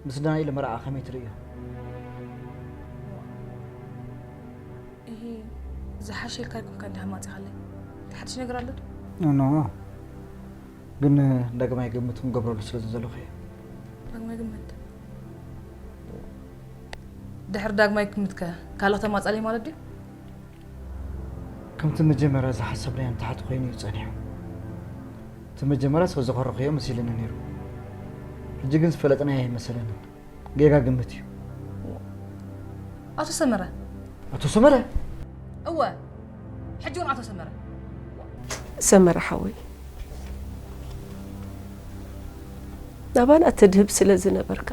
ምስ ዳንኤል መርዓ ከመይ ትርእዮ? እሂ፣ ዝሓሸ ኢልካ ኣይኮንካ እንዲኻ ማጺኻለይ። ሓድሽ ነገር ኣሎ ድዩ? ኖ፣ ኖ። ግን ዳግማይ ግምት ክገብረሉ ስለ ዝደለኹ እየ። ዳግማይ ግምት? ድሕሪ ዳግማይ ግምትከ ካልእ ከተማጽኣለይ ማለት ድዩ? ከምቲ መጀመርያ ዝሓሰብናዮ ንታሕቲ ኮይኑ እዩ ጸኒሑ። እቲ መጀመርያ ስለ ዘኾረኽዮ መሲሉኒ ነይሩ። ሕጂ ግን ዝፈለጥናዮ ኣይመሰለንን። ጌጋ ግምት እዩ። ኣቶ ሰመረ። ኣቶ ሰመረ? እወ፣ ሕጂ እውን ኣቶ ሰመረ። ሰመረ ሓወይ፣ ናባና ተድህብ ስለ ዝነበርካ፣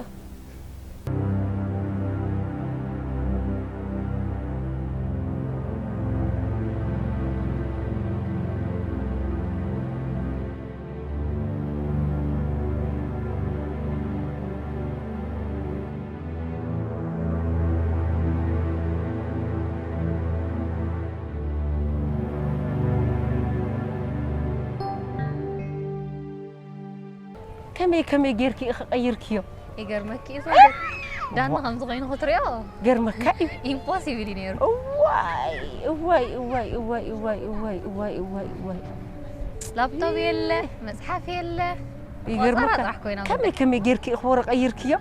ከመይ ከመይ ጌርኪ ኢኺ ቀይርክዮ? ይገርመኪ እዩ ሳደት ዳኒ ከምዚ ኮይኑ ክትሪኦ ገርመካ እዩ። ኢምፖሲብል እዩ ነይሩ። እዋይ እዋይ እዋይ እዋይ እዋይ እዋይ እዋይ እዋይ እዋይ እዋይ ላፕቶፕ የለ፣ መፅሓፍ የለ። ይገርመካ። ቆፀራ ጥራሕ ኮይና ከመይ ከመይ ጌርኪ ኢኺ ወረ ቀይርክዮ?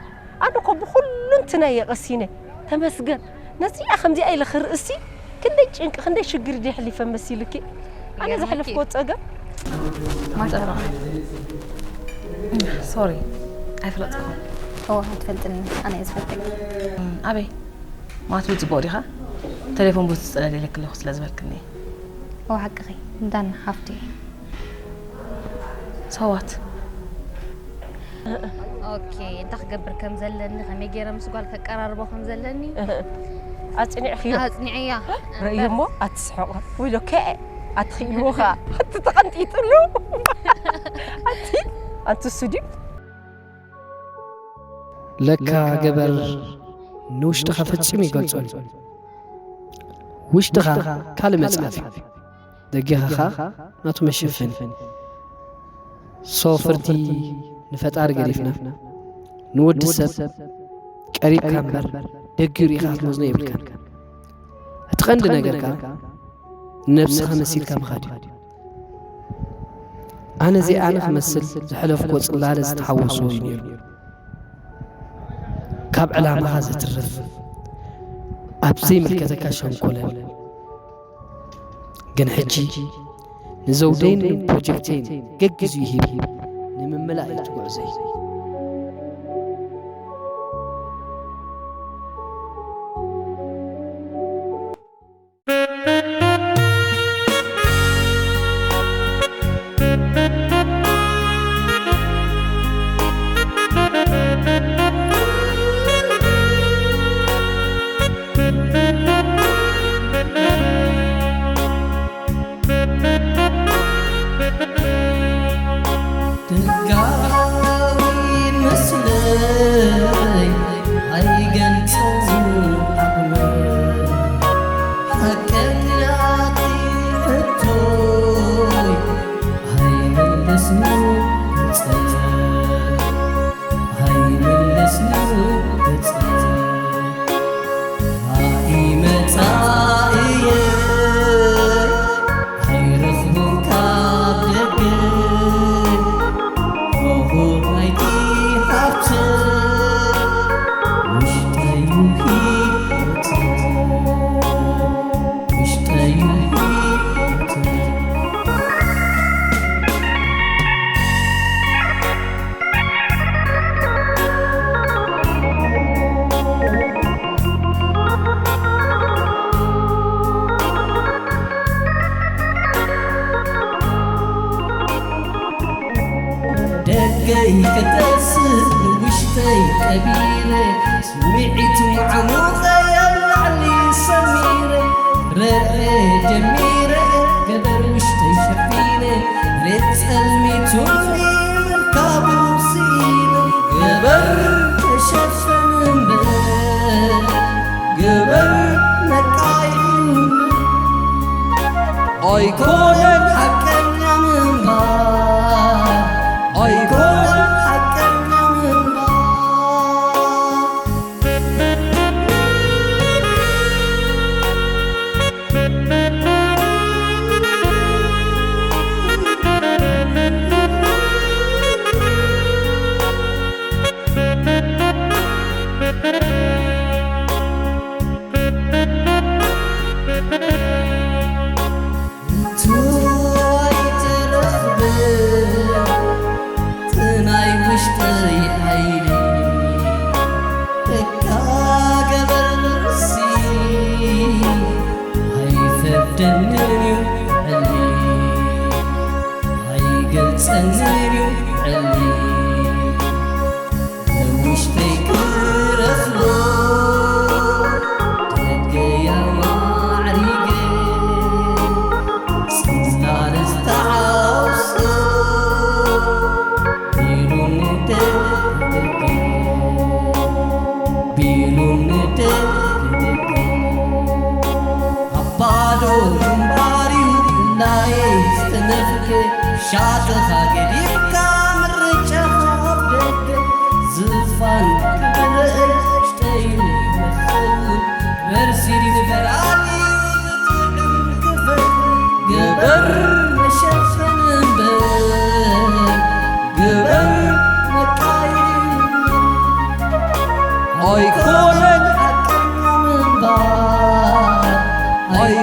ኣነ እኮ ብኹሉ እንትናይ እየ ቀሲነ። ተመስገን። ነዚኣ ከምዚኣ ኢለ ክርእሲ ክንደይ ጭንቂ ክንደይ ሽግር ድየ ሕሊፈ መሲልኪ? ኣነ ይገርመኪ። ዘሕለፍክዎ ፀገም ማርታ ሶሪ ኣይፈለጥኩም። እወ ኣይትፈልጥኒ ኣነ እየ ዝፈልጠኪ። ኣበይ ማትቢ ጽቡቕ ዲኻ? ቴሌፎን ቡት ዝጸለል ኢለኪ ኣለኹ ስለ ዝበልክኒ። እወ ሓቅኺ ዳና ሓፍቲ። ሰዋት ኦኬ እንታይ ክገብር ከም ዘለኒ ከመይ ገይረ ምስ ጓል ከቀራርቦ ከም ዘለኒ ኣጽኒዕኽዮ ኣጽኒዕያ። ረእዮ እሞ ኣትስሕቑ ወይ ዶ ከ ኣትኽእልዎ ኸኣ ኣቲ ተቐንጢጥሉ ኣቲ ኣቲ እሱ ድዩ ለካ ገበር ንውሽጥኻ ፈጺሙ ይገልጾን ውሽጥኻ ካልእ መጽሓፍ እዩ። ደጊኻ ኸኣ ናቱ መሸፈኒ። ሶ ፍርዲ ንፈጣሪ ገዲፍና ንወዲ ሰብ ቀሪብካ እምበር ደጊኡ ርኢኻ ክትመዝኖ የብልካን። እቲ ቀንዲ ነገር ከኣ ንነብስኻ መሲልካ ምኻድ እዩ። ኣነ እዚኣ ንኽመስል ዝሐለፍኮ ጽላለ ዝተሓወሶ እዩ ነይሩ። ካብ ዕላማኻ ዘትርፍ ኣብ ዘይምልከተካ ሸንኮለል። ግን ሕጂ ንዘውደይን ፕሮጀክተይን ገግዙ ይሂብ ንምምላእ እዩ ትጉዕዘይ። ደጋዊ መስለይ ኣይገልጸን ዓቕመይ ሓቀኛቲ ሕቶይ ኣይምልስን ገጸይ ኣይምልስን ገጸይ ኣይመጻ እየ ኣይረኽቦን ካብ ደገ ፍቑር ናይቲ ሃብቲ ውሽጠዩ ሂወት ውሽጠዩ ሂወት ደገይ ከተስእ ንውሽጠይ ቀቢረ ስምዒቱ ዓሙቐ ኣብ ላዕሊ ሰሚረ ረአ ጀሚረ ገበር ውሽጠይ ሸፊነ ሬት ጸልሚቱኒ ምርካቡ ስኢነ ገበር ተሸፈን እምበር ገበር ነቃዩ ኣይኮነን ሓቀኛ ምንባር ኣይኮነን ሓቀኛ ምንባር ሓቀኛ ምንባር ኣይ